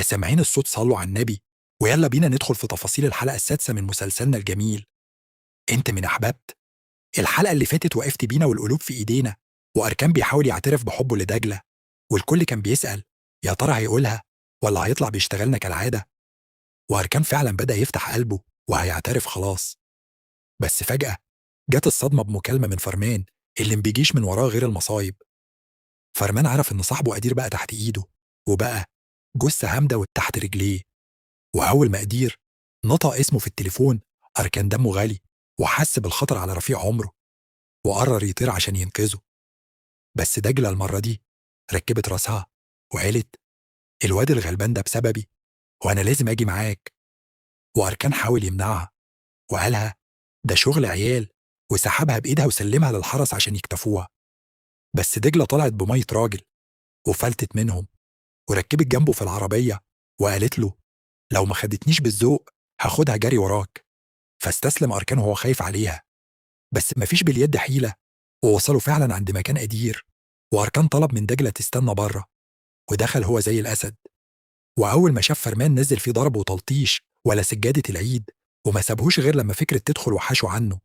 سامعين الصوت؟ صلوا على النبي، ويلا بينا ندخل في تفاصيل الحلقة السادسة من مسلسلنا الجميل انت من احببت. الحلقة اللي فاتت وقفت بينا والقلوب في ايدينا، واركان بيحاول يعترف بحبه لدجلة، والكل كان بيسأل يا ترى هيقولها ولا هيطلع بيشتغلنا كالعادة. واركان فعلا بدأ يفتح قلبه وهيعترف خلاص. بس فجأة جت الصدمة بمكالمة من فرمان اللي مبيجيش من وراه غير المصايب. فرمان عرف إن صاحبه قدير بقى تحت إيده، وبقى جثة هامدة تحت رجليه. وأول ما قدير نطق اسمه في التليفون، أركان دمه غالي وحس بالخطر على رفيق عمره، وقرر يطير عشان ينقذه. بس دجلة المرة دي ركبت راسها وقالت الواد الغلبان ده بسببي وأنا لازم أجي معاك. وأركان حاول يمنعها وقالها ده شغل عيال، وسحبها بإيدها وسلمها للحرس عشان يكتفوها. بس دجلة طلعت بمية راجل وفلتت منهم وركبت جنبه في العربية وقالت له لو ما خدتنيش بالذوق هاخدها جري وراك. فاستسلم أركان وهو خايف عليها، بس مفيش باليد حيلة، ووصلوا فعلا عند مكان قدير. وأركان طلب من دجلة تستنى بره، ودخل هو زي الأسد. وأول ما شاف فرمان نزل فيه ضرب وتلطيش ولا سجادة العيد، وما سابهوش غير لما فكرة تدخل وحشة عنه.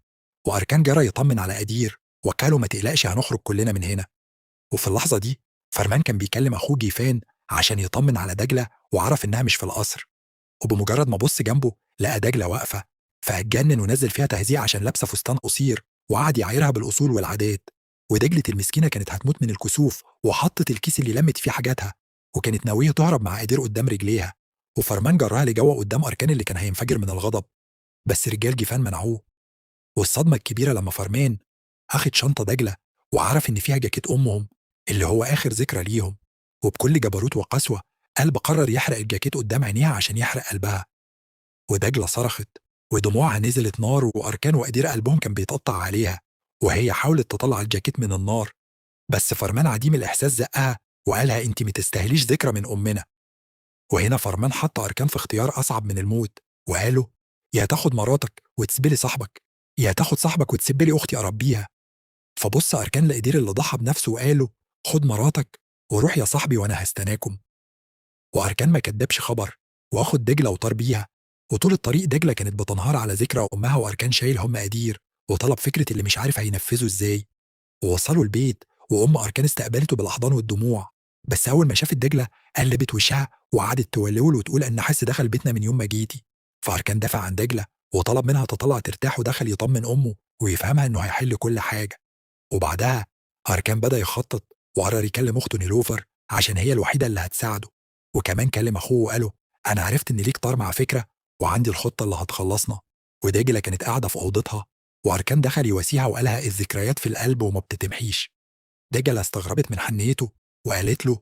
وأركان جرى يطمن على قدير وقاله ما تقلقش هنخرج كلنا من هنا. وفي اللحظة دي فرمان كان بيكلم أخوه جيفان عشان يطمن على دجلة، وعرف إنها مش في القصر. وبمجرد ما بص جنبه لقى دجلة واقفة، فاتجنن ونزل فيها تهزيق عشان لابسة فستان قصير، وقعد يعايرها بالأصول والعادات. ودجلة المسكينة كانت هتموت من الكسوف، وحطت الكيس اللي لمت فيه حاجاتها، وكانت ناوية تهرب مع قدير قدام رجليها. وفرمان جرها لجوه قدام أركان اللي كان هينفجر من الغضب، بس رجال جيفان منعوه. والصدمة الكبيرة لما فرمان أخد شنطة دجلة وعرف إن فيها جاكيت أمهم اللي هو آخر ذكرى ليهم، وبكل جبروت وقسوة قلب قرر يحرق الجاكيت قدام عينيها عشان يحرق قلبها. ودجلة صرخت ودموعها نزلت نار، وأركان وقدير قلبهم كان بيتقطع عليها، وهي حاولت تطلع الجاكيت من النار، بس فرمان عديم الإحساس زقها وقالها أنت متستاهليش ذكرى من أمنا. وهنا فرمان حط أركان في اختيار أصعب من الموت، وقاله يا تاخد مراتك وتسيبلي صاحبك، يا تاخد صاحبك وتسيبلي أختي أربيها. فبص أركان لقدير اللي ضحى بنفسه وقاله خد مراتك وروح يا صاحبي وأنا هستناكم. وأركان ما كدبش خبر واخد دجلة وطار بيها. وطول الطريق دجلة كانت بتنهار على ذكرى أمها، وأركان شايل هم قدير وطلب فكرة اللي مش عارف هينفذه إزاي. ووصلوا البيت وأم أركان استقبلته بالأحضان والدموع، بس أول ما شافت دجلة قلبت وشها وقعدت تولول وتقول أن حس دخل بيتنا من يوم ما جيتي. فأركان دافع عن دجلة وطلب منها تطلع ترتاح، ودخل يطمن أمه ويفهمها إنه هيحل كل حاجة. وبعدها أركان بدأ يخطط وقرر يكلم أخته نيلوفر عشان هي الوحيدة اللي هتساعده. وكمان كلم أخوه وقاله أنا عرفت إن ليك طار مع فكرة وعندي الخطة اللي هتخلصنا. ودجلة كانت قاعدة في أوضتها، وأركان دخل يواسيها وقالها الذكريات في القلب وما بتتمحيش. دجلة استغربت من حنيته وقالت له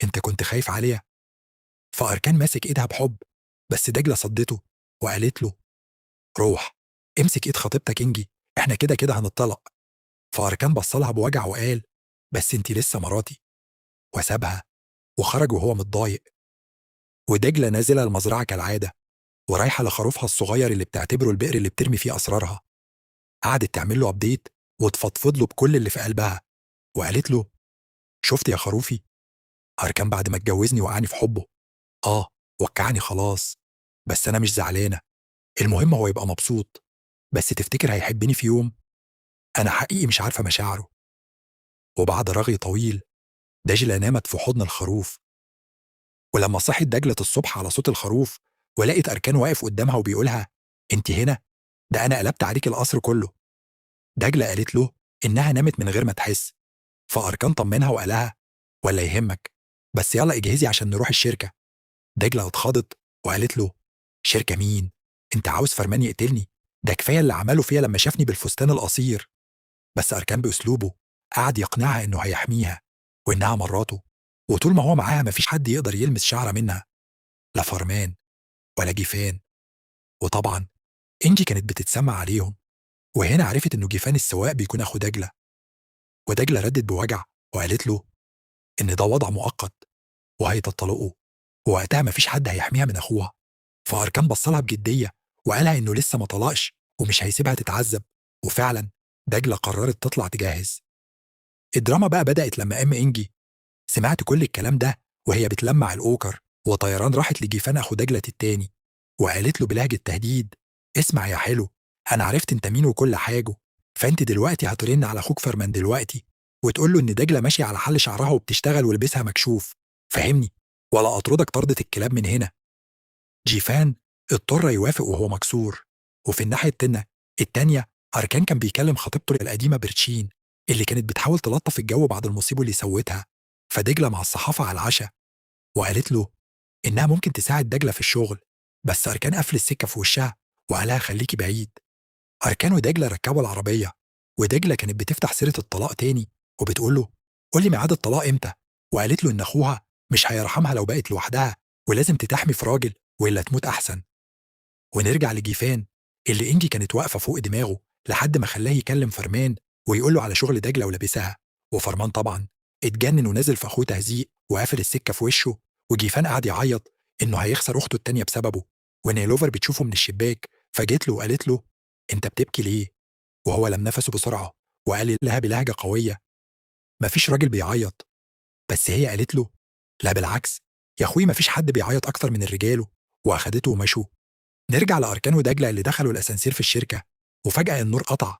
أنت كنت خايف عليا؟ فأركان ماسك إيدها بحب، بس دجلة صدته وقالت له روح امسك إيد خطيبتك إنجي، إحنا كده كده هنطلق. فأركان بصلها بوجع وقال بس انتي لسه مراتي، وسابها وخرج وهو متضايق. ودجلة نازلة المزرعة كالعادة ورايحة لخروفها الصغير اللي بتعتبره البئر اللي بترمي فيه أسرارها. قعدت تعمل له أبديت وتفضفض له بكل اللي في قلبها، وقالت له شفت يا خروفي، أركان بعد ما اتجوزني وقعني في حبه، آه وقعني خلاص، بس أنا مش زعلانة، المهم هو يبقى مبسوط، بس تفتكر هيحبني في يوم؟ أنا حقيقي مش عارفة مشاعره. وبعد رغي طويل دجلة نامت في حضن الخروف. ولما صحت دجلة الصبح على صوت الخروف ولقت أركان واقف قدامها وبيقولها انت هنا؟ ده أنا قلبت عليك القصر كله. دجلة قالت له إنها نامت من غير ما تحس، فأركان طمنها وقالها ولا يهمك، بس يلا اجهزي عشان نروح الشركة. دجلة اتخضت وقالت له شركة مين؟ انت عاوز فرمان يقتلني؟ ده كفاية اللي عمله فيا لما شافني بالفستان القصير. بس أركان بأسلوبه قعد يقنعها إنه هيحميها وإنها مراته، وطول ما هو معاها مفيش حد يقدر يلمس شعرة منها، لا فرمان ولا جيفان. وطبعا إنجي كانت بتتسمع عليهم، وهنا عرفت إنه جيفان السواق بيكون أخو دجلة. ودجلة ردت بوجع وقالت له إن ده وضع مؤقت وهيتطلقوا، ووقتها مفيش حد هيحميها من أخوها. فأركان بصلها بجدية وقالها إنه لسه ما طلقش ومش هيسيبها تتعذب. وفعلا دجلة قررت تطلع تجهز. الدراما بقى بدأت لما أم إنجي سمعت كل الكلام ده وهي بتلمع الأوكر وطيران راحت لجيفان أخو دجلة التاني وقالت له بلهجة تهديد: اسمع يا حلو، أنا عرفت أنت مين وكل حاجة، فأنت دلوقتي هترن على أخوك فرمان دلوقتي وتقول له إن دجلة ماشية على حل شعرها وبتشتغل ولبسها مكشوف، فهمني ولا أطردك طردة الكلاب من هنا. جيفان اضطر يوافق وهو مكسور. وفي الناحية التانية أركان كان بيكلم خطيبته القديمة برتشين اللي كانت بتحاول تلطف الجو بعد المصيبة اللي سوتها فدجلة مع الصحافة على العشاء، وقالت له إنها ممكن تساعد دجلة في الشغل، بس أركان قفل السكة في وشها وقالها خليكي بعيد. أركان ودجلة ركبوا العربية، ودجلة كانت بتفتح سيرة الطلاق تاني وبتقول له قول لي ميعاد الطلاق إمتى، وقالت له إن أخوها مش هيرحمها لو بقت لوحدها ولازم تتحمي في راجل وإلا تموت أحسن. ونرجع لجيفان اللي إنجي كانت واقفة فوق دماغه لحد ما خلاه يكلم فرمان ويقول له على شغل دجلة ولبسها، وفرمان طبعا اتجنن ونزل في أخوه تهزيق وقافل السكة في وشه، وجيفان قعد يعيط إنه هيخسر أخته التانية بسببه. ونيلوفر بتشوفه من الشباك فجت له وقالت له أنت بتبكي ليه؟ وهو لم نفسه بسرعة وقال لها بلهجة قوية مفيش راجل بيعيط. بس هي قالت له لا بالعكس يا أخوي، مفيش حد بيعيط أكتر من الرجال، وأخدته ومشوا. نرجع لأركان ودجلة اللي دخلوا الأسانسير في الشركة، وفجأة النور قطع.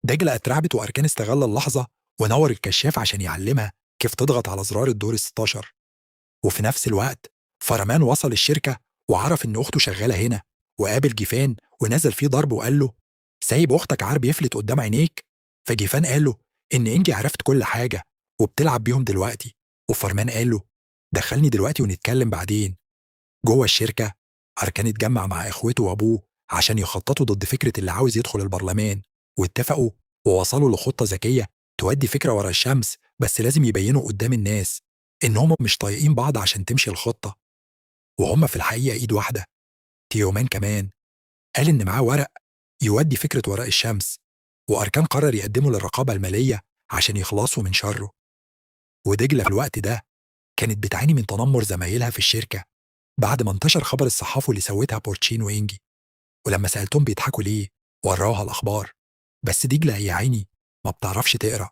دجلة اترعبت وأركان استغل اللحظة ونور الكشاف عشان يعلمها كيف تضغط على زرار الدور 16. وفي نفس الوقت فرمان وصل الشركة وعرف إن أخته شغالة هنا، وقابل جيفان ونزل فيه ضرب وقال له سايب أختك عار بيفلت قدام عينيك. فجيفان قال له إن إنجي عرفت كل حاجة وبتلعب بيهم دلوقتي، وفرمان قال له دخلني دلوقتي ونتكلم بعدين. جوه الشركة أركان اتجمع مع إخوته وأبوه عشان يخططوا ضد فكرة اللي عاوز يدخل البرلمان، واتفقوا ووصلوا لخطة ذكية تودي فكرة ورا الشمس، بس لازم يبينوا قدام الناس إنهم مش طايقين بعض عشان تمشي الخطة، وهم في الحقيقة إيد واحدة. تيومان كمان قال إن معاه ورق يودي فكرة وراء الشمس، وأركان قرر يقدمه للرقابة المالية عشان يخلصوا من شره. ودجلة في الوقت ده كانت بتعاني من تنمر زمايلها في الشركة بعد ما انتشر خبر الصحافة اللي سوتها بورتشين وإنجي، ولما سألتهم بيضحكوا ليه وراها الأخبار، بس دجلة يا عيني ما بتعرفش تقرأ،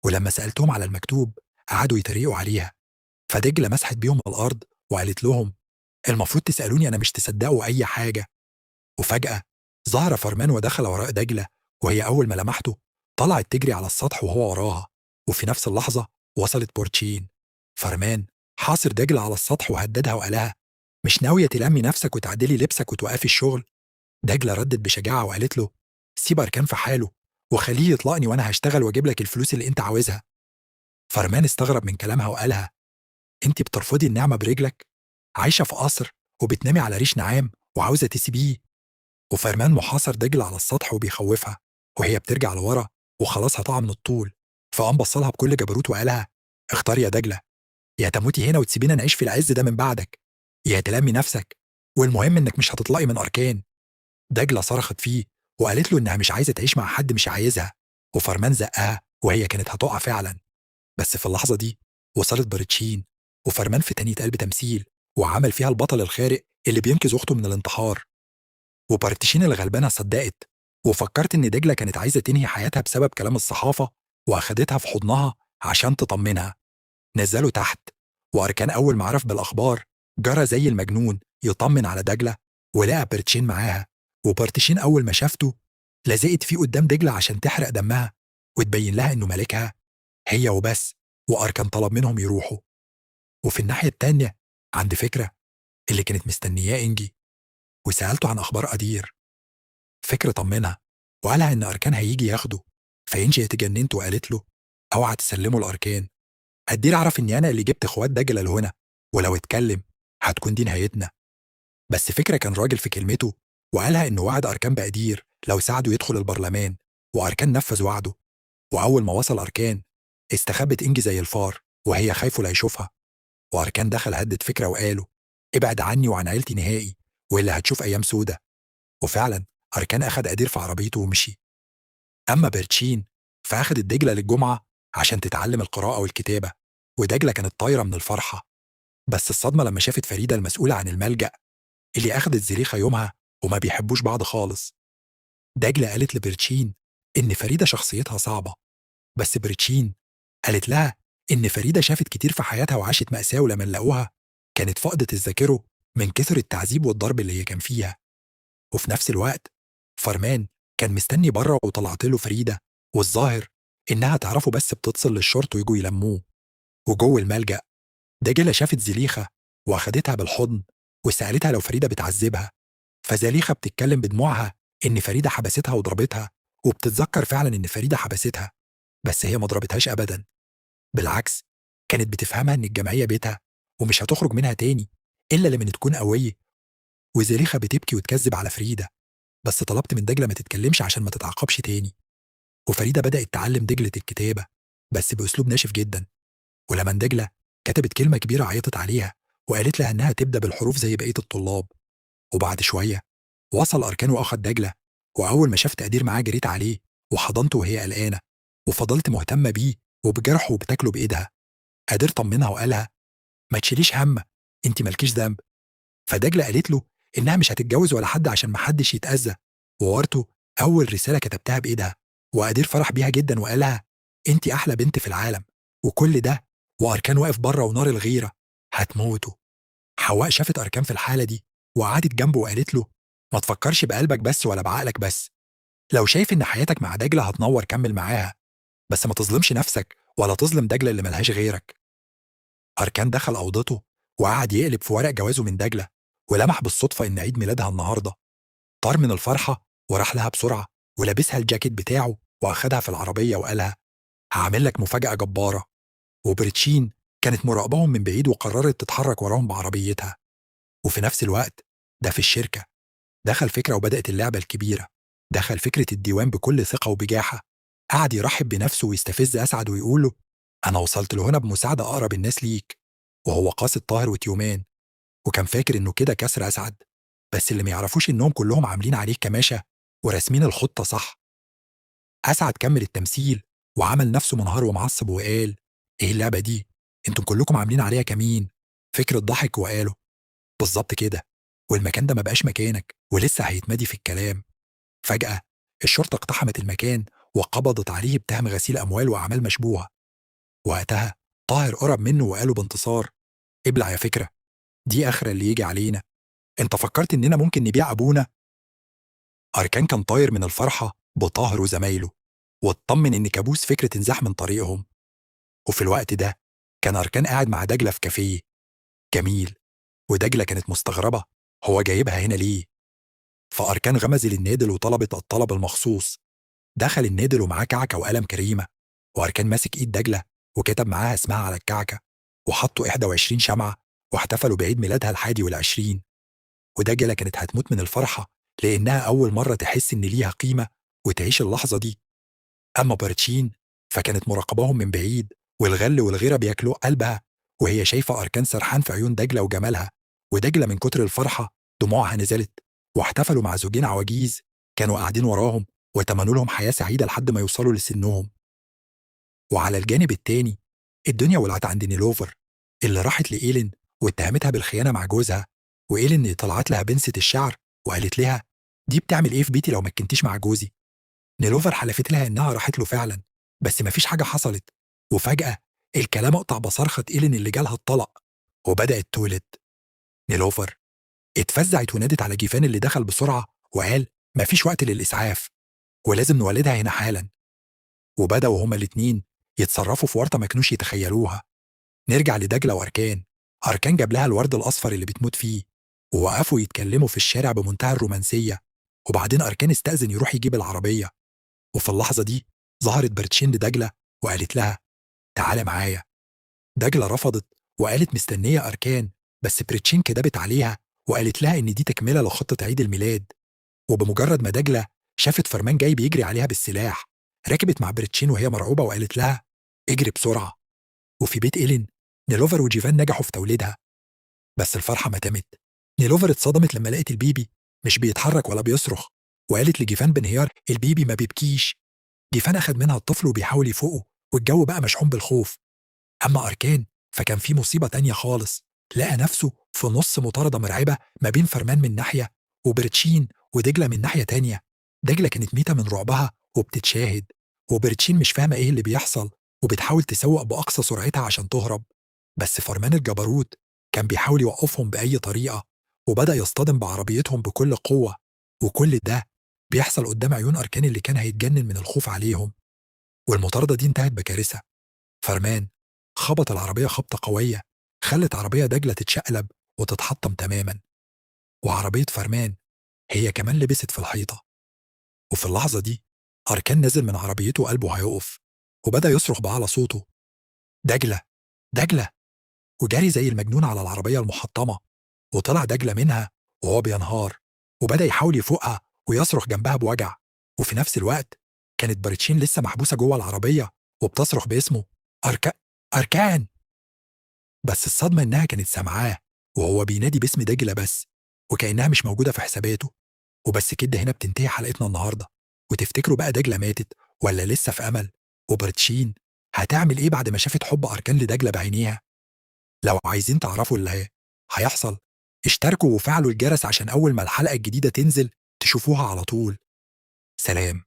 ولما سألتهم على المكتوب قعدوا يتريقوا عليها. فدجلة مسحت بيهم الأرض وقالت لهم المفروض تسألوني أنا، مش تصدقوا أي حاجة. وفجأة ظهر فرمان ودخل وراء دجلة، وهي أول ما لمحته طلعت تجري على السطح وهو وراها. وفي نفس اللحظة وصلت بورتشين. فرمان حاصر دجلة على السطح وهددها وقالها مش ناوية تلمي نفسك وتعدلي لبسك وتوقفي الشغل؟ دجلة ردت بشجاعة وقالت له سيب أركان في حاله وخليه يطلقني وأنا هشتغل وأجيب لك الفلوس اللي أنت عاوزها. فرمان استغرب من كلامها وقالها أنت بترفضي النعمة برجلك؟ عايشة في قصر وبتنامي على ريش نعام وعاوزة تسيبيه؟ وفرمان محاصر دجلة على السطح وبيخوفها وهي بترجع لورا وخلاص هتقع من الطول. فقام بصلها بكل جبروت وقالها اختاري يا دجلة، يا تموتي هنا وتسيبينا نعيش في العز ده من بعدك، يا تلمي نفسك والمهم انك مش هتطلقي من أركان. دجلة صرخت فيه وقالت له انها مش عايزة تعيش مع حد مش عايزها، وفرمان زقها وهي كانت هتقع فعلا. بس في اللحظة دي وصلت برتشين، وفرمان في تانية قلب تمثيل وعمل فيها البطل الخارق اللي بينقذ أخته من الانتحار. وبارتشين الغلبانة صدقت وفكرت إن دجلة كانت عايزة تنهي حياتها بسبب كلام الصحافة، وأخدتها في حضنها عشان تطمنها. نزلوا تحت، وأركان أول ما عرف بالأخبار جرى زي المجنون يطمن على دجلة ولقى بارتشين معاها. وبارتشين أول ما شافته لزقت فيه قدام دجلة عشان تحرق دمها وتبين لها إنه مالكها هي وبس. وأركان طلب منهم يروحوا. وفي الناحية التانية عند فكرة اللي كانت مستنياه إنجي، وسألته عن أخبار قدير. فكرة طمنها وقالها إن أركان هيجي ياخده. فإنجي اتجننت وقالت له أوعى تسلمه لأركان، قدير عرف إني أنا اللي جبت إخوات دجلة لهنا، ولو اتكلم هتكون دي نهايتنا. بس فكرة كان راجل في كلمته وقالها إنه وعد أركان بقدير لو ساعده يدخل البرلمان، وأركان نفذ وعده. وأول ما وصل أركان استخبت إنجي زي الفار وهي خايفه لا يشوفها. وأركان دخل هدد فكرة وقاله ابعد عني وعن عيلتي نهائي وإلا هتشوف أيام سودة. وفعلا أركان أخد قدير في عربيته ومشي. أما برتشين فأخدت دجلة للجمعة عشان تتعلم القراءة والكتابة، ودجلة كانت طايرة من الفرحة. بس الصدمة لما شافت فريدة المسؤولة عن الملجأ اللي أخدت زريخة يومها وما بيحبوش بعض خالص. دجلة قالت لبرتشين إن فريدة شخصيتها صعبة، بس برتشين قالت لها إن فريدة شافت كتير في حياتها وعاشت مأساة، ولما لقوها كانت فقدت الذاكرة من كثر التعذيب والضرب اللي هي كان فيها. وفي نفس الوقت فرمان كان مستني بره وطلعت له فريدة، والظاهر إنها تعرفه بس بتتصل للشرطة ويجوا يلموه. وجوه الملجأ دجلة شافت زليخة وأخدتها بالحضن وسألتها لو فريدة بتعذبها، فزليخة بتتكلم بدموعها إن فريدة حبستها وضربتها، وبتتذكر فعلا إن فريدة حبستها، بس هي ما ضربتهاش أبدا، بالعكس كانت بتفهمها إن الجمعية بيتها ومش هتخرج منها تاني إلا لمن تكون قوية. وزليخة بتبكي وتكذب على فريدة، بس طلبت من دجلة ما تتكلمش عشان ما تتعاقبش تاني. وفريدة بدأت تعلم دجلة الكتابة بس بأسلوب ناشف جدا، ولما دجلة كتبت كلمة كبيرة عيطت عليها وقالت لها إنها تبدأ بالحروف زي بقية الطلاب. وبعد شوية وصل أركان وأخد دجلة، وأول ما شاف تقدير معاه جريت عليه وحضنته وهي قلقانة، وفضلت مهتمة بيه وبجرحه وبتاكله بإيدها. قادر طمنها وقالها ما تشيليش هم، انت مالكيش ذنب. فدجلة قالت له إنها مش هتتجوز ولا حد عشان محدش يتأذى، وورته أول رسالة كتبتها بإيدها، وقادر فرح بيها جدا وقالها انت أحلى بنت في العالم. وكل ده وأركان واقف بره ونار الغيرة هتموته. حواء شافت أركان في الحالة دي وقعدت جنبه وقالت له ما تفكرش بقلبك بس ولا بعقلك بس، لو شايف إن حياتك مع دجلة هتنور كمل معاها، بس ما تظلمش نفسك ولا تظلم دجلة اللي ملهاش غيرك. أركان دخل أوضته وقعد يقلب في ورق جوازه من دجلة، ولمح بالصدفة إن عيد ميلادها النهاردة. طار من الفرحة وراح لها بسرعة ولبسها الجاكيت بتاعه وأخدها في العربية وقالها هعمل لك مفاجأة جبارة. وبرتشين كانت مراقبهم من بعيد وقررت تتحرك وراهم بعربيتها. وفي نفس الوقت ده في الشركة دخل فكرة وبدأت اللعبة الكبيرة. دخل فكرة الديوان بكل ثقة وبجاحة، قعد يرحب بنفسه ويستفز أسعد ويقوله أنا وصلت لهنا بمساعدة أقرب الناس ليك، وهو قاصد طاهر وتيومان، وكان فاكر إنه كده كسر أسعد، بس اللي ما يعرفوش إنهم كلهم عاملين عليه كماشة وراسمين الخطة صح. أسعد كمل التمثيل وعمل نفسه منهار ومعصب وقال إيه اللعبة دي؟ أنتم كلكم عاملين عليها كمين. فكرة ضحك وقاله بالظبط كده، والمكان ده ما بقاش مكانك، ولسه هيتمادي في الكلام. فجأة الشرطة اقتحمت المكان وقبضت عليه بتهم غسيل أموال وأعمال مشبوهة. وقتها طاهر قرب منه وقاله بانتصار ابلع يا فكرة، دي آخرة اللي يجي علينا، انت فكرت إننا ممكن نبيع أبونا؟ أركان كان طاير من الفرحة بطاهر وزمايله، واطمن إن كابوس فكرة انزاح من طريقهم. وفي الوقت ده كان أركان قاعد مع دجلة في كافيه جميل، ودجلة كانت مستغربة هو جايبها هنا ليه؟ فأركان غمز للنادل وطلبت الطلب المخصوص. دخل النادل ومعاه كعكة وقلم كريمة، وأركان ماسك إيد دجلة وكتب معاها اسمها على الكعكة، وحطوا 21 شمعة واحتفلوا بعيد ميلادها 21. ودجلة كانت هتموت من الفرحة لأنها أول مرة تحس إن ليها قيمة وتعيش اللحظة دي. أما بارتشين فكانت مراقباهم من بعيد، والغل والغيرة بياكلوا قلبها وهي شايفة أركان سرحان في عيون دجلة وجمالها. ودجلة من كتر الفرحة دموعها نزلت، واحتفلوا مع زوجين عواجيز كانوا قاعدين وراهم وتمنوا لهم حياة سعيدة لحد ما يوصلوا لسنهم. وعلى الجانب التاني الدنيا ولعت عند نيلوفر اللي راحت لإيلين واتهمتها بالخيانة مع جوزها، وإيلين طلعت لها بنسة الشعر وقالت لها دي بتعمل إيه في بيتي لو ما كنتيش مع جوزي؟ نيلوفر حلفت لها إنها راحت له فعلا، بس مفيش حاجة حصلت. وفجأة الكلام قطع بصرخة إيلين اللي جالها الطلق وبدأت تولد. نيلوفر اتفزعت ونادت على جيفان اللي دخل بسرعة وقال مفيش وقت للإسعاف ولازم نولدها هنا حالا. وبدأوا هما الاتنين يتصرفوا في ورطة ما كانوش يتخيلوها. نرجع لدجلة وأركان. أركان جاب لها الورد الأصفر اللي بتموت فيه، ووقفوا يتكلموا في الشارع بمنتهى الرومانسية. وبعدين أركان استأذن يروح يجيب العربية، وفي اللحظة دي ظهرت برتشين لدجلة وقالت لها تعالى معايا. دجلة رفضت وقالت مستنية أركان، بس بريتشين كدبت عليها وقالت لها إن دي تكملة لخطة عيد الميلاد. وبمجرد ما دجلة شافت فرمان جاي بيجري عليها بالسلاح، ركبت مع بريتشين وهي مرعوبة وقالت لها اجري بسرعة. وفي بيت إيلين نيلوفر وجيفان نجحوا في توليدها، بس الفرحة ما تمت. نيلوفر اتصدمت لما لقت البيبي مش بيتحرك ولا بيصرخ، وقالت لجيفان بانهيار البيبي ما بيبكيش. جيفان أخد منها الطفل وبيحاول يفوقه، والجو بقى مشحون بالخوف. أما أركان فكان في مصيبة تانية خالص، لقى نفسه في نص مطاردة مرعبة ما بين فرمان من ناحية وبرتشين ودجلة من ناحية تانية. دجلة كانت ميتة من رعبها وبتتشاهد، وبرتشين مش فاهمة إيه اللي بيحصل وبتحاول تسوق بأقصى سرعتها عشان تهرب. بس فرمان الجبروت كان بيحاول يوقفهم بأي طريقة، وبدأ يصطدم بعربيتهم بكل قوة. وكل ده بيحصل قدام عيون أركان اللي كان هيتجنن من الخوف عليهم. والمطاردة دي انتهت بكارثة. فرمان خبط العربية خبطة قوية خلت عربية دجلة تتشقلب وتتحطم تماما، وعربية فرمان هي كمان لبست في الحيطة. وفي اللحظة دي أركان نزل من عربيته وقلبه هيقف، وبدأ يصرخ بأعلى صوته: دجلة، دجلة! وجري زي المجنون على العربية المحطمة، وطلع دجلة منها وهو بينهار، وبدأ يحاول يفوقها ويصرخ جنبها بوجع. وفي نفس الوقت كانت بارتشين لسه محبوسة جوه العربية وبتصرخ باسمه: أركان! بس الصدمة إنها كانت سامعاه وهو بينادي باسم دجلة بس، وكأنها مش موجودة في حساباته. وبس كده هنا بتنتهي حلقتنا النهاردة. وتفتكروا بقى دجلة ماتت ولا لسه في أمل؟ وبرتشين هتعمل إيه بعد ما شافت حب أركان لدجلة بعينيها؟ لو عايزين تعرفوا اللي هيحصل اشتركوا وفعلوا الجرس عشان أول ما الحلقة الجديدة تنزل تشوفوها على طول. سلام.